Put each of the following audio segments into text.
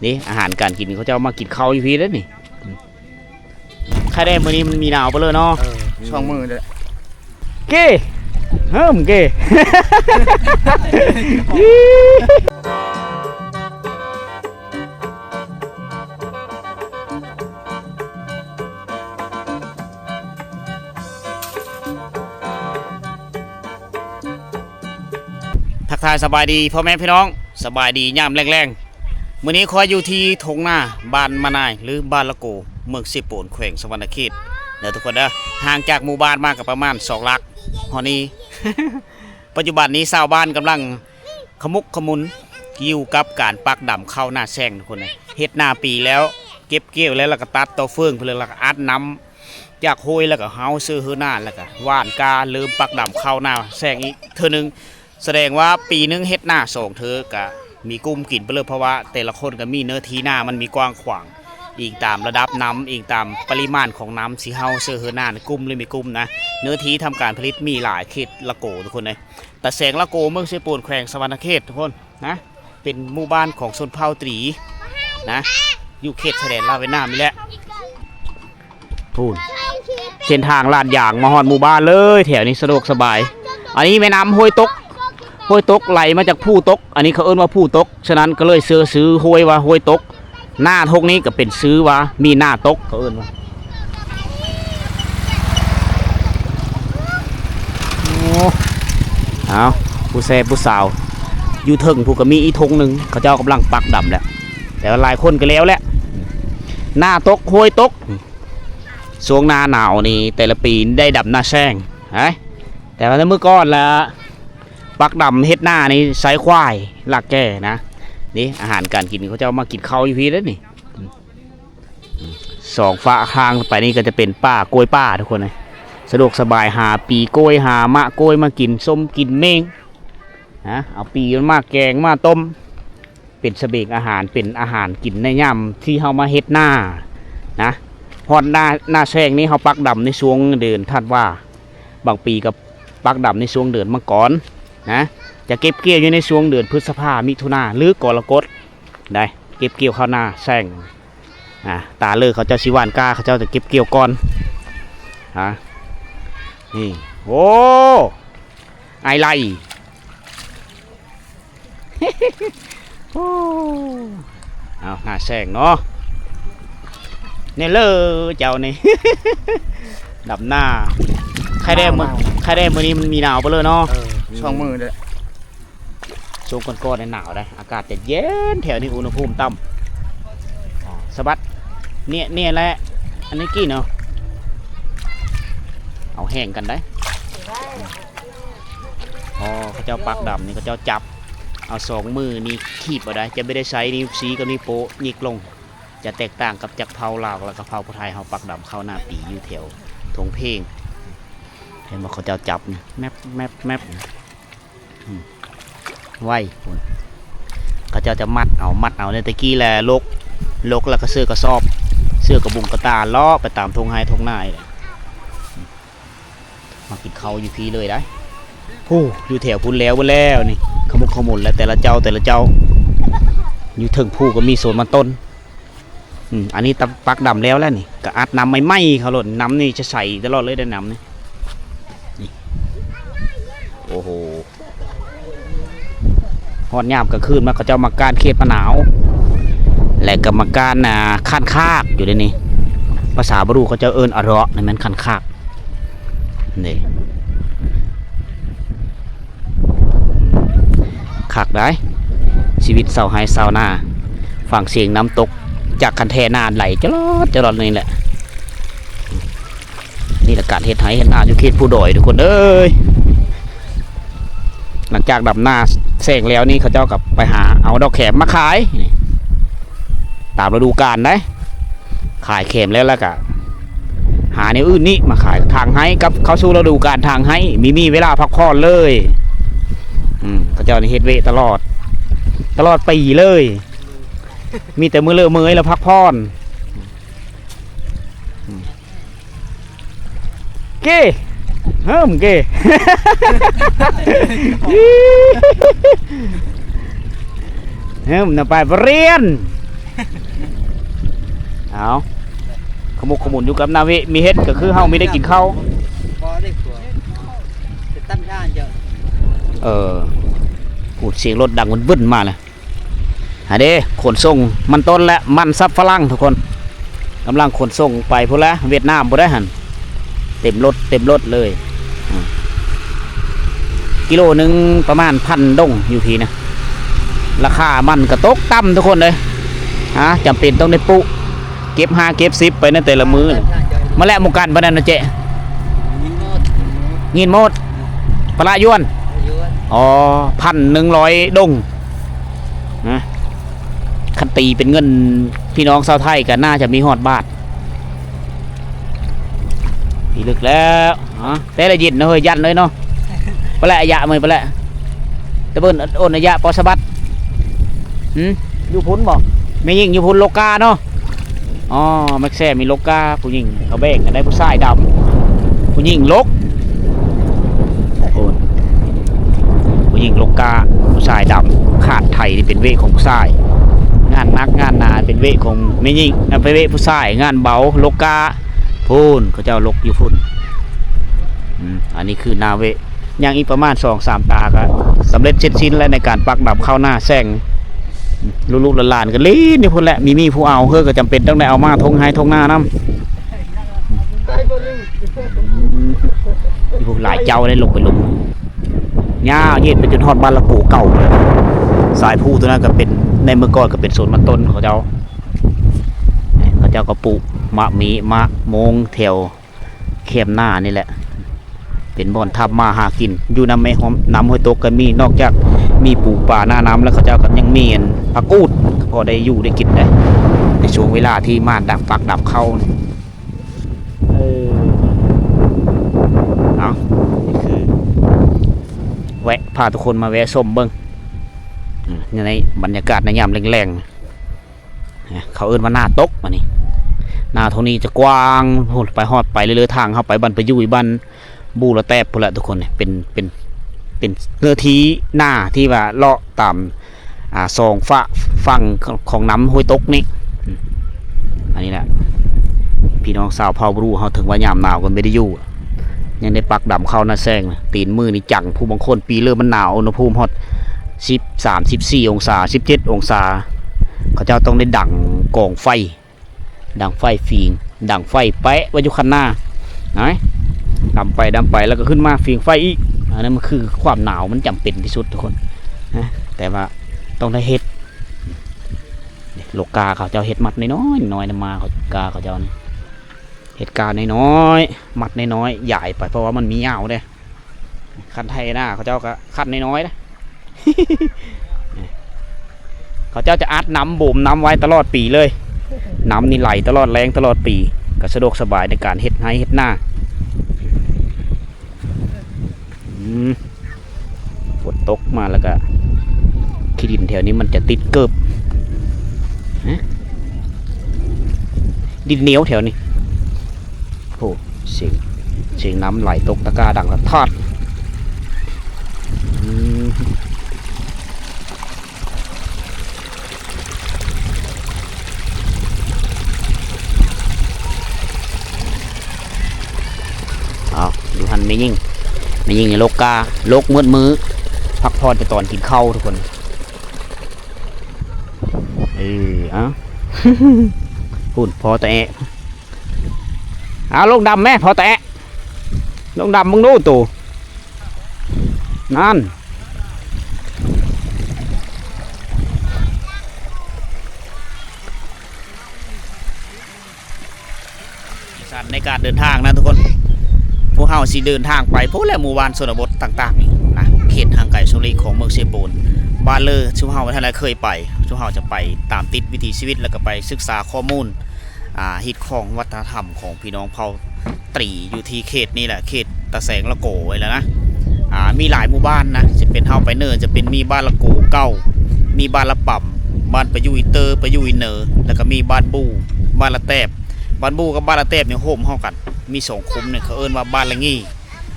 ນີ້ອາຫານການກິນ ເຂົາເຈົ້າມາກິນເຂົ້າຢູ່ພີ້ເດ້ນີ້. ໄຂ່ແດງມື້ນີ້ມັນມີໜາວໄປເລີຍເນາະ. ເອີ ສອງມື້ເດ້. ເກ ເຮີ້ມ ເກ. ທັກທາຍສະບາຍດີພໍ່ແມ່ພີ່ນ້ອງ, ສະບາຍດີຍາມແລງໆ. ມື້ນີ້ຂ້ອຍຢູ່ທີ່ທົ່ງນາບ້ານມະນາຍ ຫຼື ບ້ານລະໂກ ເມືອງເຊໂປນ ແຂວງສະຫວັນນະເຂດເດີທຸກຄົນເດີ. ຫ່າງຈາກໝູ່ບ້ານມາກໍປະມານສອງຫຼັກ. ຮອດນີ້ ປັດຈຸບັນນີ້ຊາວບ້ານກຳລັງຂະໝຸກຂະໝຸນຢູ່ກັບການປັກດຳເຂົ້ານາແຊງທຸກຄົນເອີຍ. ເຮັດນາປີແລ້ວ ເກັບກ່ຽວແລ້ວ ແລ້ວກໍຕັດຕໍເຟືອງເພິ່ນ ແລ້ວກໍອັດນ້ຳຈາກຫ້ວຍ ແລ້ວກໍເຮົາເຊື້ອເຮືອນາ ແລ້ວກໍຫວ່ານກ້າ ເລີ່ມປັກດຳເຂົ້ານາແຊງອີກເທື່ອໜຶ່ງ. ສະແດງວ່າປີໜຶ່ງເຮັດນາສອງເທື່ອ ກະມີກຸ້ມກິນໄປເລີຍ ເພາະວ່າແຕ່ລະຄົນກໍມີເນື້ອທີ່ນາມັນມີກວ້າງຂວາງ ອີງຕາມລະດັບນ້ຳ ອີງຕາມປະລິມານຂອງນ້ຳທີ່ເຮົາເຊື້ອເຮືອນາ ກຸ້ມຫຼືມີກຸ້ມນະ. ເນື້ອທີ່ທຳການຜະລິດມີຫຼາຍເຂດລະໂກທຸກຄົນເອີຍ. ຕາແສງລະໂກ ເມືອງເຊໂປນ ແຂວງສະຫວັນນະເຂດທຸກຄົນນະ ເປັນໝູ່ບ້ານຂອງຊົນເຜົ່າຕີນະ ຢູ່ເຂດຊາຍແດນລາວຫວຽດນາມນີ້ແຫຼະ. ພຸ້ນ ເສັ້ນທາງລາດຢາງມາຮອດໝູ່ບ້ານເລີຍ ແຖວນີ້ສະດວກສະບາຍ. ອັນນີ້ແມ່ນ້ຳຫ້ວຍຕົກ ຫ້ວຍຕົກໄຫຼມາຈາກພູຕົກ ອັນນີ້ເຂົາເອີ້ນວ່າພູຕົກ ສະນັ້ນກໍເລີຍເຊື່ອຊື່ຫ້ວຍວ່າຫ້ວຍຕົກ. ໜ້າທົ່ງນີ້ກໍເປັນຊື່ວ່າມີໜ້າຕົກ ເຂົາເອີ້ນວ່າ. ໂອ້ ເອົາ ຜູ້ແຊຜູ້ສາວ ຢູ່ເທິງພຸ້ນກໍມີອີກທົ່ງໜຶ່ງ ເຂົາເຈົ້າກຳລັງປັກດຳແລ້ວ ແຕ່ວ່າຫຼາຍຄົນກໍແລ້ວແຫຼະ. ໜ້າຕົກ ຫ້ວຍຕົກ ຊ່ວງໜ້າໜາວນີ້ແຕ່ລະປີໄດ້ດຳນາແຊງ ເອີຍ ແຕ່ວ່າແຕ່ມື້ກ່ອນລະ ປັກດຳເຮັດນານີ້ໃຊ້ຄວາຍລາກແກ່ນະ. ນີ້ອາຫານການກິນ ເຂົາເຈົ້າມາກິນເຂົ້າຢູ່ພີ້ເດ້ນີ້. ສອງຟາກທາງໄປນີ້ກໍຈະເປັນປ່າ ກ້ວຍປ່າທຸກຄົນເອີຍ. ສະດວກສະບາຍ ຫາປີກ້ວຍ ຫາໝາກກ້ວຍມາກິນ ສົ້ມກິນເມັງນະ ເອົາປີມັນມາແກງມາຕົ້ມ ເປັນສະເບງອາຫານ ເປັນອາຫານກິນໃນຍາມທີ່ເຮົາມາເຮັດນານະ. ຮອດໜ້າ ໜ້າແຊງນີ້ເຮົາປັກດຳໃນຊ່ວງເດືອນທັນວາ ບາງປີກໍປັກດຳໃນຊ່ວງເດືອນມັງກອນນະ. ຈະເກັບກ່ຽວຢູ່ໃນຊ່ວງເດືອນພຶດສະພາ ມິຖຸນາ ຫຼື ກໍລະກົດໄດ໋ ເກັບກ່ຽວເຂົ້ານາແຊງ. ອາ ຕາເລີເຂົາເຈົ້າຊິຫວ່ານກ້າ ເຂົາເຈົ້າຈະເກັບກ່ຽວກ່ອນ. ອາ ນີ້ ໂອ້ ໄອໄລ ໂອ້ ເອົາ ໜ້າແຊງເນາະ ນີ້ເລີເຈົ້ານີ້ ດຳນາ. ໄຂ່ແດງມື້ ໄຂ່ແດງມື້ນີ້ມັນມີໜາວໄປເລີຍເນາະ. ເອີ ສອງມື້ເດ້. ຊ່ວງກ່ອນໆນີ້ໜາວເດ້ ອາກາດຈະເຢັນ ແຖວນີ້ອຸນຫະພູມຕ່ຳ. ສະບັດ ເນຍ ເນຍແຫຼະ ອັນນີ້ກີ້ເນາະ ເອົາແຮງກັນໄດ໋. ອໍ ເຂົາເຈົ້າປັກດຳນີ້ ເຂົາເຈົ້າຈັບເອົາສອງມືນີ້ ຄີບເອົາໄດ໋ ຈະບໍ່ໄດ້ໃຊ້ນິ້ວຊີ້ກັບນິ້ວໂປ້ຫຍິກລົງ. ຈະແຕກຕ່າງກັບຈັກເຜົ່າລາວ ແລ້ວກໍເຜົ່າຜູ້ໄທເຮົາ ປັກດຳເຂົ້ານາປີຢູ່ແຖວທົ່ງເພງ. ເຫັນບໍ່ ເຂົາເຈົ້າຈັບນີ້ ແມັບ ແມັບ ແມັບ. ອືມ ໄວພຸ້ນ ເຂົາເຈົ້າຈະມັດເອົາ ມັດເອົາ. ແຕ່ກີ້ແລະ ຫຼົກ ຫຼົກແລ້ວກໍເສື້ອກະສອບ ເສື້ອກະບຸງກະຕາ ເລາະໄປຕາມທົ່ງໄຮ່ທົ່ງນານີ້ແຫຼະ. ມາກິນເຂົ້າຢູ່ພີ້ເລີຍໄດ໋. ຜູ້ ຢູ່ແຖວພຸ້ນແລ້ວ ເບິດແລ້ວນີ້ ຂະໝຸກຂະໝຸນແລ້ວ ແຕ່ລະເຈົ້າ ແຕ່ລະເຈົ້າ. ຢູ່ເທິງພູກໍມີສວນມັນຕົ້ນ. ອືມ ອັນນີ້ຕະ ປັກດຳແລ້ວແລ້ວນີ້ ກໍອັດນ້ຳໃໝ່ໆເຂົ້າໂລດ. ນ້ຳນີ້ຈະໃສຕະຫຼອດເລີຍເດ້ ນ້ຳນີ້. ນີ້ ໂອ້ໂຫ ຮອດຍາມກາງຄືນມາ ເຂົາເຈົ້າມາກ້ານເຂດມະນາວ ແລະກໍມາກ້ານ ອ່າ ຄັນຄາກຢູ່ໃນນີ້. ພາສາບຣູເຂົາເຈົ້າເອີ້ນອະເຣາະ ນີ້ແມ່ນຄັນຄາກ. ນີ້ ຄັກໄດ໋ ຊີວິດຊາວໄຮ່ຊາວນາ ຟັງສຽງນ້ຳຕົກຈາກຄັນແທນ້ຳໄຫຼຈະຫຼອດຈະຫຼອດນີ້ແຫຼະ. ນີ້ລະການເຮັດໄຮ່ເຮັດນາຢູ່ເຂດພູດອຍທຸກຄົນເອີຍ. ຫຼັງຈາກດຳນາແຊງແລ້ວນີ້ ເຂົາເຈົ້າກໍໄປຫາເອົາດອກແຂມມາຂາຍ ຕາມລະດູການໄດ໋. ຂາຍແຂມແລ້ວ ແລ້ວກະຫາແນວອື່ນນີ້ມາຂາຍ ຖາງໄຮ່ ກັບເຂົ້າສູ່ລະດູການຖາງໄຮ່ ມີ ມີເວລາພັກຜ່ອນເລີຍ. ອືມ ເຂົາເຈົ້ານີ້ເຮັດວຽກຕະຫຼອດ ຕະຫຼອດປີເລີຍ ມີແຕ່ມື້ເລີກເມີຍແລ້ວພັກຜ່ອນ. ອືມ ເກ ເຮີ້ມ ເກ ເຮີ້ມນະ ໄປບໍ່ຮຽນ. ເອົາ ຂະໝຸກຂະໝຸນຢູ່ກັບນາເວະ ມີເຮັດກໍຄືເຮົາມີໄດ້ກິນເຂົ້າ. ບໍ່ໄດ້ຂົວ ໄປຕັດຫຍ້າເຈົ້າ. ເອີ ໂອ້ ສຽງລົດດັງວຶ້ນໆມາແລ້ວ. ຫາເດ້ ຂົນສົ່ງມັນຕົ້ນ ແລະ ມັນສັບຝຣັ່ງທຸກຄົນ ກຳລັງຂົນສົ່ງໄປພຸ້ນແຫຼະ ຫວຽດນາມພຸ້ນໄດ໋ຫັ້ນ ເຕັມລົດ ເຕັມລົດເລີຍ. ອືມ ກິໂລໜຶ່ງປະມານພັນດົງຢູ່ພີ້ນະ. ລາຄາມັນກໍຕົກຕ່ຳທຸກຄົນເອີຍ ຫາ ຈຳເປັນຕ້ອງໄດ້ປຸ ເກັບຫ້າເກັບສິບໄປໃນແຕ່ລະມື້. ມາແລ້ວໝູ່ກັນປານນັ້ນນະເຈ ຍິນໝົດ ປະລະຢວນ. ອໍ ພັນໜຶ່ງຮ້ອຍດົງ. ນະ ຄັນຕີເປັນເງິນພີ່ນ້ອງຊາວໄທກໍໜ້າຈະມີຮອດບາດ. ປີລຶກແລ້ວ ຮະ ແຕ່ລະເຢັນເນາະເຮີ້ຍ ຢັນເລີຍເນາະ. ປະແລະອາຍະ ມື້ປະແລະ ຕະເບິ່ນໂອນອາຍະ ປອສະບັດ. ຫື ຢູ່ພຸ້ນບໍ່? ແມ່ຍິງຢູ່ພຸ້ນ ໂລກາເນາະ. ອໍ ແມັກແຊມີລົກກາ ຜູ້ຍິງເຂົາແບ່ງກັນໄດ້ ຜູ້ຊາຍດຳ ຜູ້ຍິງລົກ. ໂອ້ ຜູ້ຍິງລົກກາ ຜູ້ຊາຍດຳ. ຄາດໄຖນີ້ເປັນເວຂອງຜູ້ຊາຍ ງານໜັກງານໜາເປັນເວຂອງແມ່ຍິງ ເປັນເວຜູ້ຊາຍ. ງານເບົາລົກກາ ພຸ້ນ ເຂົາເຈົ້າລົກຢູ່ພຸ້ນ. ອືມ ອັນນີ້ຄືນາເວ ຍັງອີກປະມານສອງສາມຕາກໍສຳເລັດເສັດສິ້ນແລ້ວ ໃນການປັກດຳເຂົ້ານາແຊງ. ລູກໆຫຼານໆກໍຫຼິ້ນຢູ່ພຸ້ນແຫຼະ ມີມີຜູ້ເອົາ ເຮີ້ກໍຈຳເປັນຕ້ອງໄດ້ເອົາມາທົ່ງໄຮ່ທົ່ງນານຳ. ອືມ ມີຜູ້ຫຼາຍເຈົ້າໄດ້ລົງໄປລົງ ຍາວເຍດໄປຈົນຮອດບ້ານລະໂກເກົ່າ. ສາຍພູຕົວນັ້ນກໍເປັນ ໃນເມື່ອກ່ອນກໍເປັນສວນມັນຕົ້ນເຂົາເຈົ້າ ເຂົາເຈົ້າກໍປູກໝາກມີ ໝາກໂມງແຖວ ແຄມໜ້ານີ້ແຫຼະ ເປັນບ່ອນທຳມາຫາກິນ ຢູ່ນຳແມ່ນ້ຳຫ້ວຍຕົກກໍມີ. ນອກຈາກມີປູປາໜ້ານ້ຳແລ້ວ ເຂົາເຈົ້າກໍຍັງມີອັນຜັກກູດ ພໍໄດ້ຢູ່ໄດ້ກິນໄດ້ ໃນຊ່ວງເວລາທີ່ມາດັກປັກດັກເຂົ້ານີ້. ເອີ ເອົາ ນີ້ຄືແວະ ພາທຸກຄົນມາແວະຊົມເບິ່ງ ອືມ ໃນບັນຍາກາດໃນຍາມແລງໆ. ເຂົາເອີ້ນວ່າໜ້າຕົກ ອັນນີ້ ໜ້າຕົກນີ້ຈະກວ້າງ ພຸ້ນ ໄປຮອດໄປເລື້ອຍໆ ທາງເຮົາໄປບ້ານປະຍຸຍ ບ້ານບູລະແຕບພຸ້ນແຫຼະທຸກຄົນ. ເປັນ ເປັນ ເປັນເນື້ອທີ່ນາທີ່ວ່າເລາະຕາມ ອ່າ ສອງຟາກຝັ່ງຂອງນ້ຳຫ້ວຍຕົກນີ້. ອັນນີ້ແຫຼະ ພີ່ນ້ອງຊາວເຜົ່າບຣູເຮົາ ເຖິງວ່າຍາມໜາວກໍບໍ່ໄດ້ຢູ່ ຍັງໄດ້ປັກດຳເຂົ້ານາແຊງ. ຕີນມືນີ້ຈັງ ຜູ້ບາງຄົນປີເລີ່ມມັນໜາວ ອຸນຫະພູມຮອດສິບສາມ ສິບສີ່ອົງສາ ສິບເຈັດອົງສາ ເຂົາເຈົ້າຕ້ອງໄດ້ດັງກອງໄຟ ດັງໄຟຝີງ ດັງໄຟແປະໄວ້ຢູ່ຄັນນາ ນະ ດຳໄປ ດຳໄປ ແລ້ວກໍຂຶ້ນມາຝີງໄຟອີກ. ອັນນັ້ນມັນຄືຄວາມໜາວ ມັນຈຳເປັນທີ່ສຸດທຸກຄົນນະ ແຕ່ວ່າຕ້ອງໄດ້ເຮັດ. ໂລກກາເຂົາເຈົ້າເຮັດມັດນ້ອຍໆ ນ້ອຍນຳມາ ໂລກກາເຂົາເຈົ້ານີ້ ເຮັດການ້ອຍໆ ມັດນ້ອຍໆ ຢາຍໄປ ເພາະວ່າມັນມີຍາວເດ້. ຄັນໄຖນາເຂົາເຈົ້າກໍຄັນນ້ອຍໆ ເດ້ ເຂົາເຈົ້າຈະອັດນ້ຳ ໂບມນ້ຳໄວ້ຕະຫຼອດປີເລີຍ ນ້ຳນີ້ໄຫຼຕະຫຼອດແລ້ງຕະຫຼອດປີ ກໍສະດວກສະບາຍໃນການເຮັດໄຮ່ເຮັດນາ. ອືມ ຝົນຕົກມາແລ້ວກະ ຂີ້ດິນແຖວນີ້ມັນຈະຕິດເກີບ ຮະ ດິນໜຽວແຖວນີ້. ໂອ້ ສຽງ ສຽງນ້ຳໄຫຼຕົກຕະກາດັງສະທ້ອນ. ອືມ ເອົາ ຢູ່ຫັ້ນແມ່ຍິງ ແມ່ຍິງນີ້ລົກກາ ລົກໝົດມື້ ພັກຜ່ອນແຕ່ຕອນກິນເຂົ້າທຸກຄົນ. ເອີ ເອົາ ພຸ້ນ ພໍຕະແອະ ເອົາ ລົງດຳແມ້ ພໍຕະແອະ ລົງດຳເບິ່ງດູໂຕ ນັ້ນ. ໃນການເດີນທາງນະທຸກຄົນ ພວກເຮົາຊິເດີນທາງໄປພຸ້ນແຫຼະ ໝູ່ບ້ານຊົນນະບົດຕ່າງໆນີ້ນະ ເຂດຫ່າງໄກສຸລິຂອງເມືອງເຊໂປນ ບ້ານເລີ ຊຸມເຮົາບໍ່ທັນໄດ້ເຄີຍໄປ ຊຸມເຮົາຈະໄປຕາມຕິດວິຖີຊີວິດ ແລ້ວກໍໄປສຶກສາຂໍ້ມູນ ອ່າ ຮີດຄອງວັດທະນະທຳຂອງພີ່ນ້ອງເຜົ່າຕຣີຢູ່ທີ່ເຂດນີ້ແຫຼະ ເຂດຕາແສງລະໂກໄວ້ແລ້ວນະ ອ່າ ມີຫຼາຍໝູ່ບ້ານນະ ຊິເປັນເຮົາໄປເນີ ຈະເປັນມີບ້ານລະໂກເກົ່າ ມີບ້ານລະປຳ ບ້ານປະຍຸຍເຕີ ປະຍຸຍເນີ ແລ້ວກໍມີບ້ານບູ ບ້ານລະແຕບ ບ້ານບູກັບບ້ານລະແຕບນີ້ໂຮມເຂົ້າກັນ ມີສອງຄຸ້ມນີ້ ເຂົາເອີ້ນວ່າບ້ານລະງີ່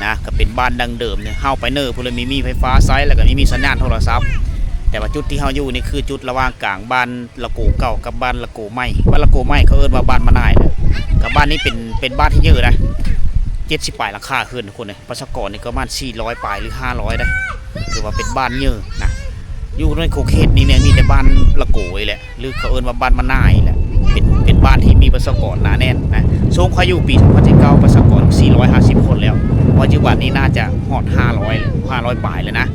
ນະ ກໍເປັນບ້ານດັ້ງເດີມນີ້ ເຮົາໄປເນີພຸ້ນລະມີມີໄຟຟ້າໃຊ້ ແລ້ວກໍມີມີສັນຍານໂທລະສັບ ແຕ່ວ່າຈຸດທີ່ເຮົາຢູ່ນີ້ຄືຈຸດລະຫວ່າງກາງບ້ານລະໂກເກົ່າກັບບ້ານລະໂກໃໝ່. ບ້ານລະໂກໃໝ່ເຂົາເອີ້ນວ່າບ້ານມະນາຍນະ ກັບບ້ານນີ້ເປັນ ເປັນບ້ານທີ່ເຍີະນະ ເຈັດສິບປາຍຫຼັງຄາເຮືອນທຸກຄົນເອີຍ. ປະຊາກອນນີ້ກໍປະມານສີ່ຮ້ອຍປາຍ ຫຼື ຫ້າຮ້ອຍໄດ໋ ຖືວ່າເປັນບ້ານເຍີະນະ. ຢູ່ໃນຂົງເຂດນີ້ແຫຼະ ມີແຕ່ບ້ານລະໂກນີ້ແຫຼະ ຫຼື ເຂົາເອີ້ນວ່າບ້ານມະນາຍແຫຼະ ເປັນ ເປັນບ້ານທີ່ມີປະຊາກອນໜາແໜ້ນນະ. ຊ່ວງຂ້ອຍຢູ່ປີສອງພັນສິບເກົ້າ ປະຊາກອນສີ່ຮ້ອຍຫ້າສິບຄົນແລ້ວ ປັດຈຸບັນນີ້ໜ້າຈະຮອດຫ້າຮ້ອຍ ຫ້າຮ້ອຍປາຍແລ້ວນະ.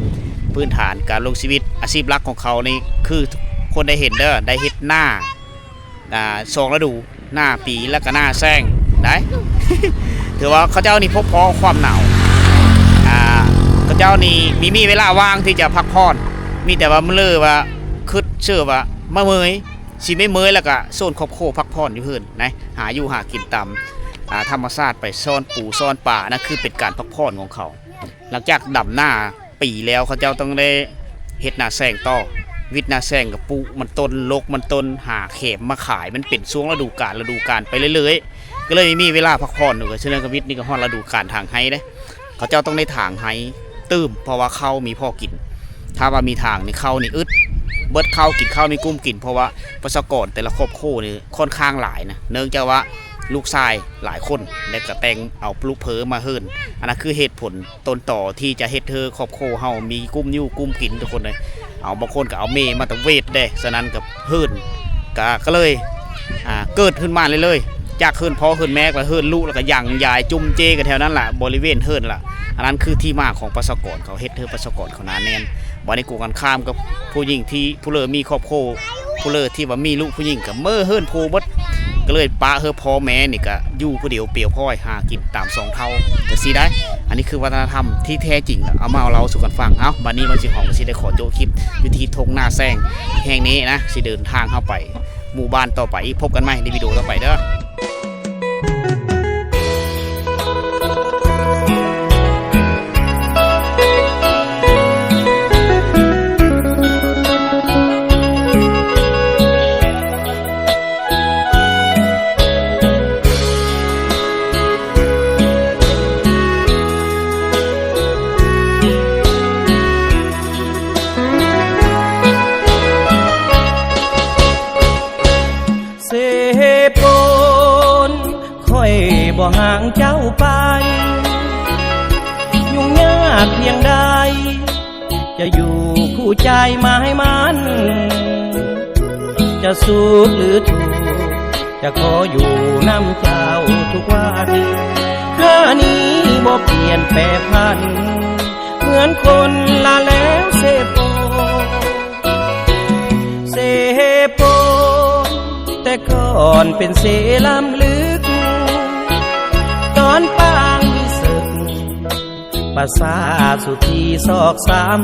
ພື້ນຖານການດຳລົງຊີວິດ ອາຊີບຫຼັກຂອງເຂົານີ້ຄືທຸກຄົນໄດ້ເຫັນເດີ ໄດ້ເຮັດນາ ອ່າ ສອງລະດູ ໜ້າປີ ແລ້ວກໍໜ້າແລ້ງໄດ໋ ຖືວ່າເຂົາເຈົ້ານີ້ພົບພໍຄວາມໜາວ ອ່າ ເຂົາເຈົ້ານີ້ມີ ມີເວລາວ່າງທີ່ຈະພັກຜ່ອນ ມີແຕ່ວ່າມື້ເລີວ່າຄຶດເຊື່ອວ່າມາເມີຍ ຊິໄດ້ເມີຍ ແລ້ວກໍໂຊນຄອບຄົວພັກຜ່ອນຢູ່ເຮືອນນະ ຫາຢູ່ຫາກິນຕາມ ອ່າ ທຳມະຊາດ ໄປຊ້ອນປູຊ້ອນປາ ນັ້ນຄືເປັນການພັກຜ່ອນຂອງເຂົາ. ຫຼັງຈາກດຳນາປີແລ້ວ ເຂົາເຈົ້າຕ້ອງໄດ້ເຮັດນາແລ້ງຕໍ່ ວິດນາແລ້ງ ກໍປູມັນຕົ້ນ ລົກມັນຕົ້ນ ຫາແຂມມາຂາຍ ມັນເປັນຊ່ວງລະດູການ ລະດູການໄປເລື້ອຍໆ ກໍເລີຍມີເວລາພັກຜ່ອນຢູ່. ກໍສະນັ້ນກໍວິດນີ້ກໍຮອດລະດູການຖາງໄຮ່ເດ້ ເຂົາເຈົ້າຕ້ອງໄດ້ຖາງໄຮ່ຕື່ມ ເພາະວ່າເຂົ້າມີພໍກິນ. ຖ້າວ່າມີຖາງນີ້ ເຂົ້ານີ້ອຶດ ເບິດເຂົ້າ ກິນເຂົ້າມີກຸ້ມກິນ ເພາະວ່າປະຊາກອນແຕ່ລະຄອບຄົວນີ້ຄ່ອນຂ້າງຫຼາຍນະ ເນື່ອງຈາກວ່າລູກຊາຍຫຼາຍຄົນ ແລະ ກໍແຕ່ງເອົາລູກເພີມາເຮືອນ. ອັນນັ້ນຄືເຫດຜົນ ຕົ້ນຕໍທີ່ຈະເຮັດໃຫ້ຄອບຄົວເຮົາມີກຸ້ມຢູ່ກຸ້ມກິນທຸກຄົນເອີຍ. ເອົາ ບາງຄົນກໍເອົາແມ່ມາຕະເວດເດ້. ສະນັ້ນກໍເຮືອນກໍ ກໍເລີຍ ອ່າ ເກີດຂຶ້ນມາເລື້ອຍໆ ຈາກເຮືອນພໍ່ເຮືອນແມ່ ແລ້ວເຮືອນລູກ ແລ້ວກໍຍັງຍາຍຈຸ້ມເຈກັນແຖວນັ້ນລະ ບໍລິເວນເຮືອນລະ. ອັນນັ້ນຄືທີ່ມາຂອງປະຊາກອນ ເຂົາເຮັດໃຫ້ປະຊາກອນເຂົາໜາແໜ້ນ. ບັດນີ້ກົງກັນຂ້າມກັບຜູ້ຍິງທີ່ ຜູ້ເລີມີຄອບຄົວ ຜູ້ເລີທີ່ວ່າມີລູກຜູ້ຍິງກໍເມີຍເຮືອນຜູ້ໝົດ ກໍເລີຍປະໃຫ້ພໍ່ແມ່ນີ້ກໍຢູ່ຜູ້ດຽວປ່ຽວພ້ອຍ ຫາກິນຕາມສອງເຖົ້າ ຈັ່ງຊີ້ໄດ໋. ອັນນີ້ຄືວັດທະນະທຳທີ່ແທ້ຈິງ ເອົາມາເລົ່າສູ່ກັນຟັງ. ເອົ້າ ບັດນີ້ມັນຊິ ເຮົາກໍຊິໄດ້ຂໍໂຈະຄລິບຢູ່ທີ່ທົ່ງນາແລ້ງແຫ່ງນີ້ນະ ຊິເດີນທາງເຮົາໄປໝູ່ບ້ານຕໍ່ໄປອີກ. ພົບກັນໃໝ່ໃນວິດີໂອຕໍ່ໄປເດີ. ເສໂປນ ຂ້ອຍບໍ່ຫ່າງເຈົ້າໄປ ຫຍຸ້ງຍາກພຽງໃດ ຈະຢູ່ຄູ່ໃຈໝາຍໝັ້ນ ຈະສຸກຫຼືທຸກ ຈະຂໍຢູ່ນຳເຈົ້າທຸກວັນ ຂ້ານີ້ບໍ່ປ່ຽນແປຜັນ ເໝືອນຄົນລະແລ້ວເສໂປນ. ເສໂປນ ແຕ່ກ່ອນເປັນເສລ້ຳລຶກ ຕອນປາງມີເສິກ ປາສາດສຸທີຊອກຊຳ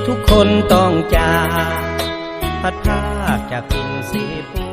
ທຸກຄົນຕ້ອງຈາກ ພັດພາກຈາກຖິ່ນເສໂປນ.